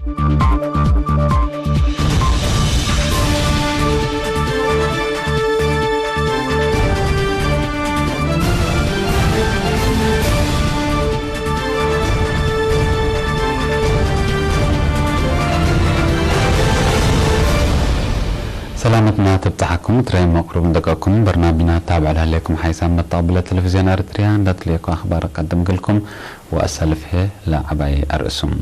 ሰላመትና ትብጽሓኩም፣ ትራይ መቕሩብ እንደቀኩም በርናቢና ታብዕ ለህሌኩም ሓይሳም መተቐብለ ቴሌቪዝዮን ኤርትርያ እንዳትልየኩ ኣኽባር ቀድም ግልኩም ወኣሰልፍሄ ለዓባይ ኣርእሱም።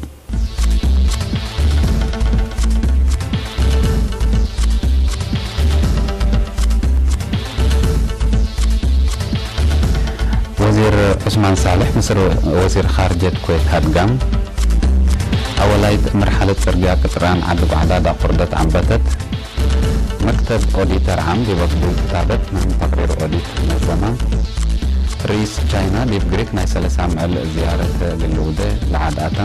ወዚር ዑስማን ሳልሕ ምስ ር-፣ ወዚር ኻርጀት ኩዌት ሃድጋም። ኣወላይት መርሓለት ጽርግያ ቅጥራን ዓዲ ጓዕዳ ዳቁርደት ዓበተት። መክተብ ኦዲተር ዓም ዲብ ኣፍዱል ክታበት ናም ተቕሪር ኦዲት ነዞማ። ርኢስ ቻይና ዲብ ግሪክ ናይ ሰለሳ ምዕል ዝያረት ግልውደ ለዓድ ኣታ።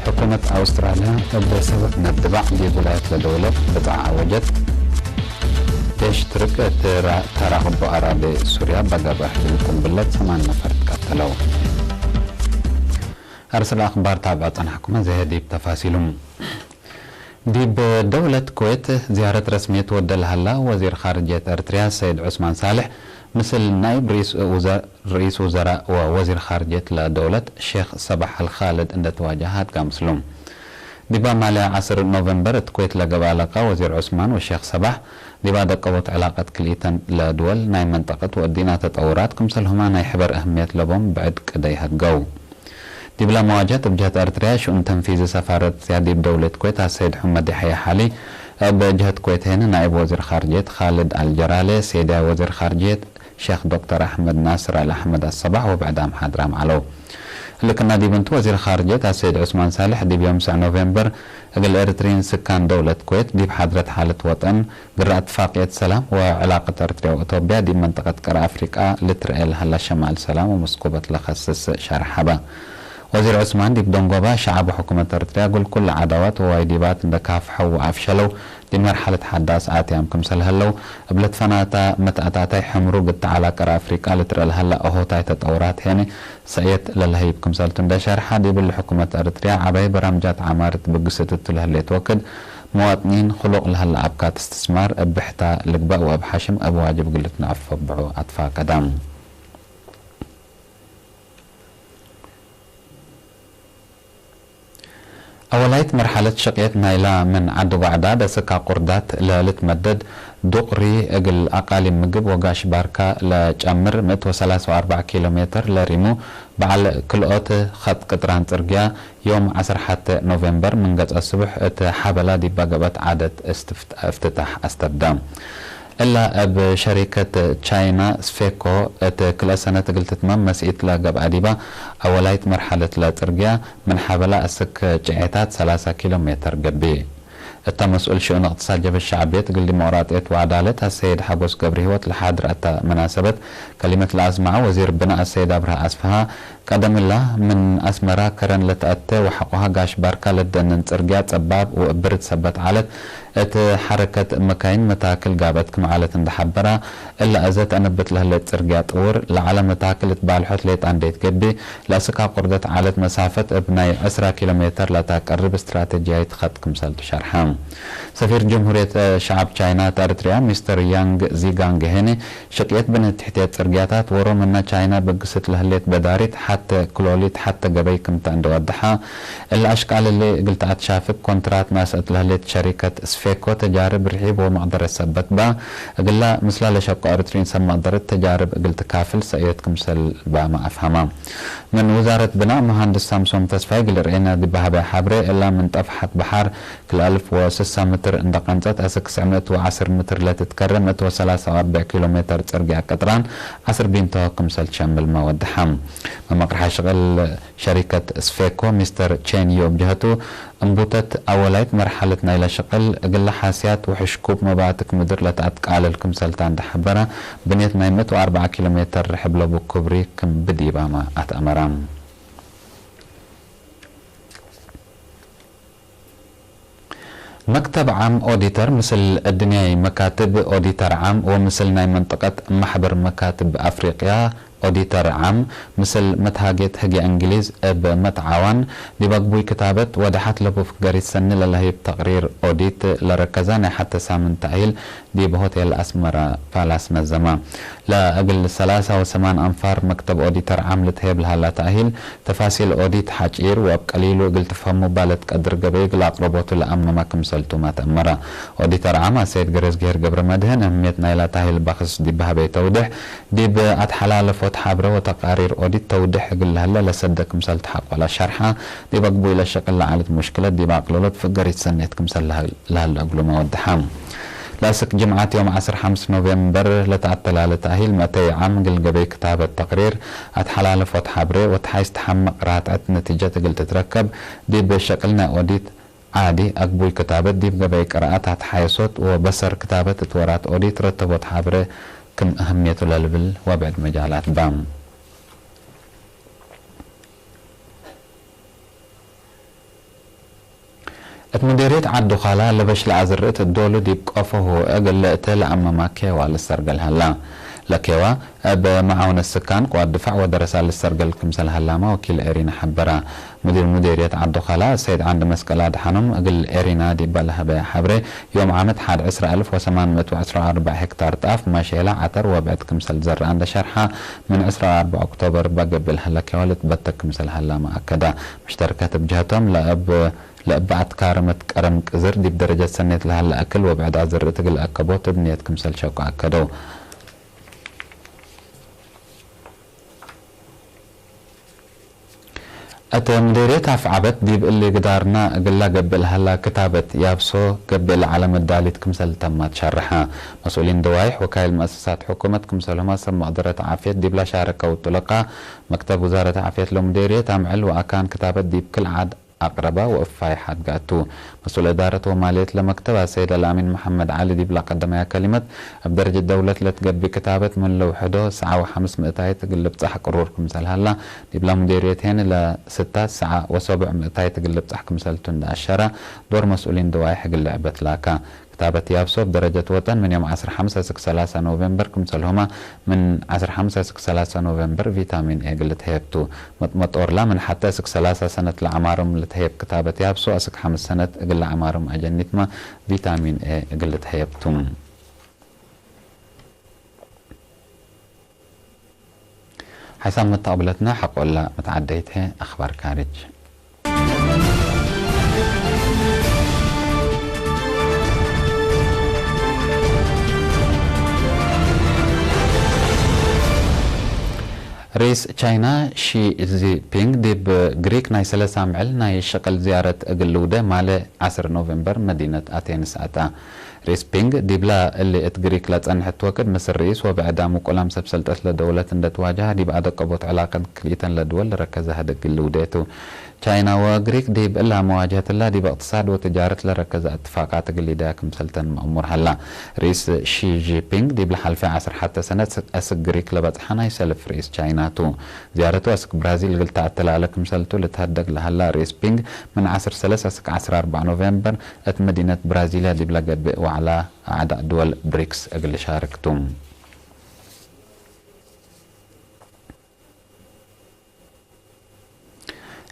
ሕኩመት ኣውስትራልያ እብ ሰበብ ነድባዕ ዲብ ውላየት ለደውለት ብጥዓ ኣወጀት። ዴሽ ትርክ እት ራ-፣ ተራኽቦ ኣራቤ ሱርያ በገበሕ ብል ቁምብለት ሰማን ነፈር ትቀተለው። ኣርሰል ኣኽባር ታብዕ ጸናሕኩም፣ እዚ ዲብ ተፋሲሉም። ዲብ ደውለት ኩዌት ዝያረት ረስምየት ወደ ለሃላ ወዚር ኻርጀት ኤርትርያ ሰይድ ዑስማን ሳልሕ ምስል ናይብ ርኢስ ውዘ-፣ ርኢስ ውዘራእ ወወዚር ኻርጀት ለደውለት ሼኽ ሰባሕ ኣልኻልድ እንደተዋጀሃ ኣትጋምስሉ። ዲባ ማልያ ዓስር ኖቨምበር እት ኩዌት ለገብኣ ለቃ ወዚር ዑስማን ወሼኽ ሰባሕ ዲባ ደቀቦት ዕላቀት ክልኢተን ለድወል ናይ መንጠቀት ወዲና ተጠውራት ክምሰልሁማ ናይ ሕበር እህምየት ለቦም ብዕድ ቅደይ ሀድገው። ዲብላ መዋጀት እብ ጀህት ኤርትርያ ሽኡን ተንፊዚ ሰፋረት ዚያድ ዲብ ደውለት ኩዌት ኣሰይድ ሑመድ ያሕያ ሓሊ፣ እብ ጀህት ኩዌት ሄን ናኢብ ወዚር ኻርጀት ኻልድ ኣልጀራሌ፣ ሴድያ ወዚር ኻርጀት ሼኽ ዶክተር ኣሕመድ ናስር ኣል ኣሕመድ ኣሰባሕ ወብዕዳም ሓድራም ዓለው። ልክና ዲብ እንቱ ወዚር ኻርጀት ኣሰይድ ዑስማን ሳልሕ ዲብ ዮም ስዕ ኖቬምበር እግል ኤርትሪን ስካን ደውለት ኩዌት ዲብ ሓድረት ሓለት ወጠን ግራ እትፋቅየት ሰላም ወዕላቀት ኤርትርያ ወኢትዮጵያ ዲብ መንጠቀት ቀር ኣፍሪቃ ልትረኤ ለሀላ ሸማል ሰላም ወመስኩበት ለኸስስ ሸርሕ ሀበ። ወዚር ዑስማን ዲብ ደንጎባ ሸዓብ ወሕኩመት ኤርትርያ ጉልኩል ለዓዳዋት ወዋይዲባት እንደ ካፍሐው ወኣፍሸለው ዲብ መርሐለት ሓዳስ ኣትያም ክምሰል ሀለው፣ እብ ለትፈናታ መትኣታታይ ሕምሩ ግትዓላ ቀር ኣፍሪቃ ልትረኤ ለሀላ እሆታይ ተጠውራት ሄነ ሰእየት ለለሀይብ ክምሰልቱ እንደ ሸርሓ፣ ዲብሊ ሕኩመት ኤርትርያ ዓባይ በራምጃት ዓማርት ብግስት እቱ ለህሌት ወክድ፣ መዋጥኒን ክሉቅ ለሀለ ኣብካት እስትስማር እብ ብሕታ ልግበእ ወእብ ሓሽም እብ ዋጅብ ግልት ነዐፈብዑ ኣትፋቀዳ። ኣወላይት መርሓለት ሸቅየት ናይላ ምን ዓዲ ጓዕዳ ደስካ ቁርዳት ለልትመደድ ዱቅሪ እግል ኣቃሊም ምግብ ወጋሽ ባርካ ለጨምር ምእት ወሰላሳ ወኣርባዕ ኪሎ ሜትር ለሪሙ በዓል ክልኦት ኸጥ ቅጥራን ጽርግያ ዮም ዓሰርተ ሓደ ኖቬምበር ምን ገጸ ስቡሕ እት ሓበላ ዲባ ገብአት ዓደት እስትፍት-፣ እፍትታሕ ኣስተብዳ። እላ እብ ሸሪከት ቻይና ስፌኮ እት ክልኤ ሰነት እግል ትትመም መስኢት ለገብአ ዲባ ኣወላይት መርሓለት ለጽርግያ ምን ሓበላ እስክ ጭዔታት ሰላሳ ኪሎ ሜትር ገብእ። እታ መስኡል ሽኡን እቅትሳድ ጀብህት ሸዕብየት እግል ዲሞቅራጥየት ወዓዳለት ኣሰይድ ሓጎስ ገብረሂወት ለሓድር ኣታ መናሰበት ከሊመት ለኣስመዐ ወዚር ብናእ ኣሰይድ ኣብርሃ ኣስፍሃ፣ ቀደምላ ምን ኣስመራ ከረን ለተኣተ ወሐቆሃ ጋሽ ባርካ ለደንን ጽርግያ ጸባብ ወእብርት ሰበት ዓለት፣ እት ሐረከት መካይን መታክል ጋብአት ክም ዓለት እንደ ሐበራ፣ እላ እዘ ተአነብት ለህለት ጽርግያ ጥውር ለዐለ መታክል እት ባልሖት ሌጣ እንዴት ገብእ፣ ለእስካ ቁርደት ዓለት መሳፈት እብ ናይ ዕስራ ኪሎ ሜትር ለታቀርብ እስትራተጂያይት ኸጥ ክምሰልቱ ሸርሐ። ሰፊር ጀምሁርየት ሸዓብ ቻይና እት ኤርትርያ ሚስተር ያንግ ዚጋንግ ሄኒ፣ ሽቅየት ብንትሕትየት ጽርግያታት ወሮ ምነ ቻይና በግስት ለህሌት በዳሪት ሐተ ክሎሊት ሐተ ገበይ ክምተ እንደ ወደሓ፣ እለ አሽቃል እሊ እግል ተአትሻፍግ ኮንትራት ናሰ እት ለህሌት ሸሪከት ስፌኮ ተጃርብ ርሒብ ወመቅደረት ሰበት በ፣ እግላ ምስላ ለሸቆ ኤርትሪን ሰብ መቅደረት ተጃርብ እግል ትካፍል ሰእዮት ክምሰል ባመ አፍሃማ። ምን ውዛረት ብናእ መሃንድስ ሳምሶም ተስፋይ እግል ርኤና ዲብ በሀበ ሐብሬ፣ እላ ምን ጠፍሐት በሐር ክልአልፍ ወስሳ ምትር እንደ ቀንጸት፣ አስክ ስዕ ምእት ወዐስር ምትር ለትትከረ ምእት ወሰላሳ ወአርብዕ ኪሎ ሜትር ጽርግያ ቅጥራን ዐስር ቢንቶ ክምሰል ትሸምል መወድሓም። መመቅርሓ ሽቅል ሸሪከት ስፌኮ ሚስተር ቼን ዩ እብ ጀሀቱ፣ እምቡተት አወላይት መርሐለት ናይለ ሽቅል እግለ ሓስያት ወሕሽኩብ መባትክ ምድር ለተአትቃልል ክምሰልታ እንደ ሐበረ፣ ብኔት ናይ ምእት ወአርብዓ ኪሎ ሜትር ርሕብ ለቡ ኩብሪ ክም ብዲባማ አትአመራ። መክተብ ዓም ኦዲተር ምስል እድንያይ መካትብ ኦዲተር ዓም ወምስል ናይ መንጠቀት ማሕበር መካትብ አፍሪቅያ ኦዲተር ዓም ምስል መትሃጌት ህጊ እንግሊዝ እብ መትዓዋን ዲብ ኣግቡይ ክታበት ወደሓት ለቡ ፍገሪት ሰኒ ለለህይብ ተቅሪር ኦዲት ለረከዛ ናይ ሓተ ሳምን ተእሂል ዲብ ሆቴል ኣስመራ ፓላስ ነዘማ። ለእግል ሰላሳ ወሰማን ኣንፋር መክተብ ኦዲተር ዓም ልትህየብ ለሃላ ተእሂል ተፋሲል ኦዲት ሓጪር ወእብ ቀሊሉ እግል ትፈህሙ ባለት ቀድር ገበይ እግል ኣቅረቦቱ ለኣመማ ክምሰልቱማ ተእመራ። ኦዲተር ዓም ኣሰይድ ገረዝግሄር ገብረ መድህን እህምየት ናይላ ተእሂል ባክስ ዲብ በህበይ ተውድሕ ዲብ ኣትሓላለፎት ሓብረ ወተቃሪር ኦዲት ተውድሕ እግል ለህለ ለሰደ ክምሰል ተሓቆላ ሸርሓ፣ ዲብ ኣግቡይ ለሸቅል ለዓለት ሙሽክለት ዲብ ኣቅለሎት ፍገሪት ሰኔት ክምሰል ለህለ እግሉም ኣወድሓ። ለስክ ጅምዓት ዮም ዓስር ሓምስ ኖቬምበር ለተኣተላለ ተእሂል መእተይ ዓም እግል ገበይ ክታበት ተቅሪር ኣትሓላለፎት ሓብረ ወተሓይስ ተሓመቅ ራትዐት ነቲጀት እግል ትትረከብ ዲብ ሸቅል ናይ ኦዲት ዓዲ ኣግቡይ ክታበት ዲብ ገበይ ቅርኣት ኣትሓየሶት ወበሰር ክታበት እት ወራት ኦዲት ረተቦት ሓብረ ክም እህምየቱ ለልብል ወብዕድ መጃላት ባም። እት ሙዴርየት ዓዲ ዃላ ለበሽ ለኣዝርእ እት ዶሉ ዲብ ቆፈሁ እግል እተ ለኣመማ ኬዋ ልሰርገል ሀላ። ለኬዋ እብ መዓውነት ስካን ቅዋት ድፋዕ ወደረሳ ልሰርገል ክምሰል ሀላማ ወኪል ኤሪና ሐበራ። ሙዲር ሙዴርየት ዓዲ ዃላ ሰይድ ዓንድ መስቀል ኣድሓኖም እግል ኤሪና ዲባ ለሀበያ ሐብሬ ዮም ዓመት ሓድ ዕስራ እልፍ ወሰማን ምእት ወዕስራ ወኣርባዕ ሄክታር ጣፍ፣ ማሼላ፣ ዓተር ወብዕድ ክምሰል ዝዘርኣ እንደ ሸርሓ ምን ዕስራ ወኣርባዕ ኦክቶበር ባገብእ ለሀለ ኬዋ ልትበተክ ክምሰል ሀላማ ኣከዳ። መሽተርከት እብ ጀህቶም ለእብ ለእባኣት ካርመት ቀረም ቅዝር ዲብ ደረጀት ሰኔት ለሀለ እክል ወብዕድ ኣዝርእ ትግል ኣከቦት እብ ንየት ክምሰል ሸቁ ኣከደው። እተ ሙዴርየት ኣፍዓበት ዲብ እሊ ግዳርና እግላ ገብእ ለሀላ ክታበት ያብሶ ገብእ ለዓለ መዳሊት ክምሰል ተማት ሸርሐ። መስኡሊን ደዋይሕ ወካይል መእሰሳት ሕኩመት ክምሰልሁማ ሰብ መቅደረት ዓፍየት ዲብላ ሻረከው ጡለቃ መክተብ ውዛረት ዓፍየት ለሙዴርየት ኣምዕል ወኣካን ክታበት ዲብ ክል ዓድ ኣቅረባ ወእፋይ ሓድጋቱ። መስኡል እዳረት ወማልየት ለመክተብ ኣሰይድ ኣልኣሚን መሐመድ ዓሊ ዲብላ ቀደማያ ከሊመት፣ እብ ደረጀት ደውለት ለትገብእ ክታበት ምን ለውሕዶ ሰዓ ወሓምስ ምእታይት እግል ልብጻሕ ቅሩር ክምሰል ሀላ፣ ዲብላ ሙዴርየት ሄን ለስታት ሰዓ ወሰቡዕ ምእታይት እግል ልብጻሕ ክምሰልቱ እንዳ ኣሸራ፣ ዶር መስኡሊን ደዋይሕ እግል ልዕበት ላካ። ክታበት ያብሶ እብ ደረጀት ወጠን ምን ዮም ዓስር ሓምሳ እስክ ሰላሳ ኖቬምበር ክምሰልሁማ ምን ዓስር ሓምሳ እስክ ሰላሳ ኖቬምበር ቪታሚን ኤ እግል ልትሀየብቱ። መጥመጦርላ ምን ሐተ እስክ ሰላሳ ሰነት ለዐማሮም ልትሀየብ ክታበት ያብሶ እስክ ሓምስ ሰነት እግል ለዐማሮም ኣጀኒትማ ቪታሚን ኤ እግል ልትሀየብቱ። ሓይሳም መተቕብለትና ሓቆላ መተዓደይት ኣኽባር ካርጅ። ርኢስ ቻይና ሺ ጂንፒንግ ዲብ ግሪክ ናይ ሰለሳ ምዕል ናይ ሸቕል ዝያረት እግል ልውደ ማለ ዓስር ኖቬምበር መዲነት ኣቴንስ ኣታ። ርኢስ ፒንግ ዲብላ እሊ እት ግሪክ ለጸንሐት ወክድ ምስል ርኢስ ወብዕዳም ውቁላም ሰብ ሰልጠት ለደውለት እንደትዋጀሃ ዲብ ኣደቀቦት ዕላቀት ክልኢተን ለድወል ለረከዘ ሀደግ እግል ልውደቱ። ቻይና ወግሪክ ዲብ እላ መዋጅሀትላ ዲብ እቅትሳድ ወትጃረት ለረከዘ እትፋቃት እግል ሊዳያ ክምሰልተን መእሙር ሀላ። ርኢስ ሺ ጂንፒንግ ዲብ ለሓልፈ ዓስር ሐተ ሰነት እስክ ግሪክ ለበጽሐ ናይ ሰልፍ ርኢስ ቻይናቱ። ዝያረቱ እስክ ብራዚል እግል ተኣተላለ ክምሰልቱ ልትሀደግ ለሀላ ርኢስ ፒንግ ምን ዓስር ሰለስ እስክ ዓስር ኣርባዕ ኖቬምበር እት መዲነት ብራዚልያ ዲብላ ገብእ ዋዕላ ኣዕዳእ ድወል ብሪክስ እግል ሻርክቱ።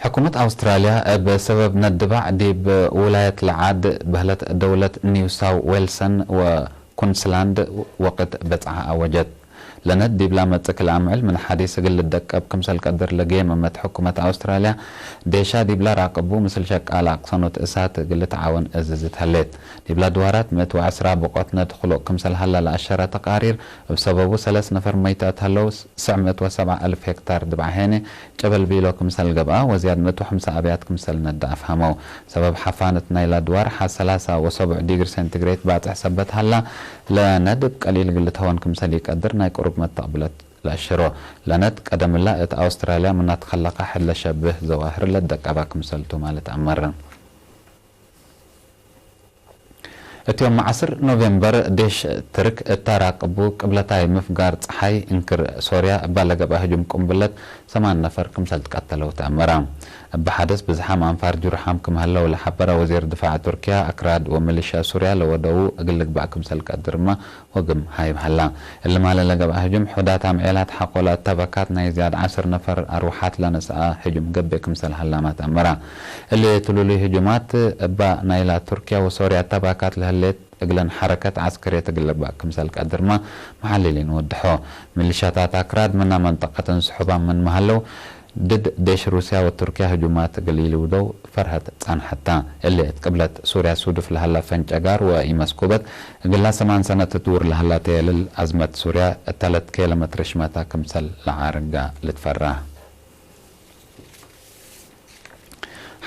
ሕኩመት ኣውስትራልያ እብ ሰበብ ነድባዕ ዲብ ውላየት ለዓድ በህለት ደውለት ኒው ሳው ዌልሰን ወኩንስላንድ ወቅት በጽዓ ኣወጀት። ለነድ ዲብላ መጽእ ክልኣ ምዕል ምን ሓዲስ እግል ልደቀብ ክምሰል ቀድር ለገየመመት ሕኩመት ኣውስትራልያ፣ ዴሻ ዲብላ ራቅቡ ምስል ሸቃላ ኣቅሰኖት እሳት እግል ልትዓወን እዝዝት ሀሌት። ዲብላ ድዋራት ምእት ወዐስራ ብቆት ነድ ክሉቅ ክምሰል ሀላ ለኣሸረ ተቃሪር፣ እብ ሰበቡ ሰለስ ነፈር መይተት ሀለው፣ ስዕ ምእት ወሰብዓ እልፍ ሄክታር ድባዕ ሄነ ጨበልቢሎ ክምሰል ገብኣ ወዝያድ ምእት ወሐምሳ ኣብያት ክምሰል ነዳ ኣፍሃመው። ሰበብ ሓፋነት ናይላ ድዋር ሓ ሰላሳ ወሰቡዕ ዲግሪ ሴንቲግሬት ባጽሕ ሰበት ሃላ፣ ለነድ እብ ቀሊል እግል ልትሀወን ክምሰል ኢቀድር ናይ ቅሩብ መተቅብለት ለአሽሮ። ለነድ ቀደምላ እት ኣውስትራልያ ምናት ከለቃ ሕድ ለሸብህ ዘዋህር ለደቀባ ክምሰልቱ ማለት ኣመረ። እቲዮም ዓስር ኖቬምበር ዴሽ ትርክ እተራቅቡ ቅብለታይ ምፍጋር ጸሓይ እንክር ሶርያ እባ ለገብኣ ህጁም ቁምብለት ሰማን ነፈር ክምሰል ትቀተለው ተኣመራ። እባ ሓደስ ብዝሓም ኣንፋር ጅሩሓም ክምሃለው ለሓበረ ወዚር ድፋዕ ቱርኪያ ኣክራድ ወሚሊሻ ሱርያ ለወደዉ እግል ልግባእ ክምሰል ቀድርማ ወግም ሃይብ ሃላ። እልማለ ለገብኣ ህጁም ሑዳት ኣምዔላት ሓቆላ እተበካት ናይ ዝያድ ዓስር ነፈር ኣርውሓት ለነስኣ ህጁም ገቤ ክምሰል ሃላማት ኣመራ። እሊ ትሉሉይ ህጁማት እባ ናይላ ቱርኪያ ወሶርያ እተባካት ለህሌት እግለን ሓረከት ዓስከርየት እግል ልግባእ ክምሰል ቀድርማ መሓልሊን ወድሖ። ሚሊሻታት ኣክራድ ምና መንጠቀትን ስሑባን ምን መሃለው ድድ ዴሽ ሩስያ ወቱርኪያ ህጁማት እግል ይልውደው ፈርሀት ጻንሐታ። እሊ እት ቅብለት ሱርያ ሱዱፍ ለሀላ ፈንጨጋር ወኢመስኩበት እግላ ሰማን ሰነት ትድውር ለሀላ ተየልል ኣዝመት ሱርያ እተለት ኬለመትር ሽመታ ክምሰል ለዓርጋ ልትፈራ።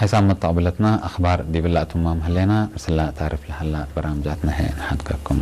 ሓይሳብ መተቕብለትና ኣኽባር ዲብላ እቱማም ህሌና ምስላ ታሪፍ ለሀላ በራምጃትና ሄ ንሓድገኩም።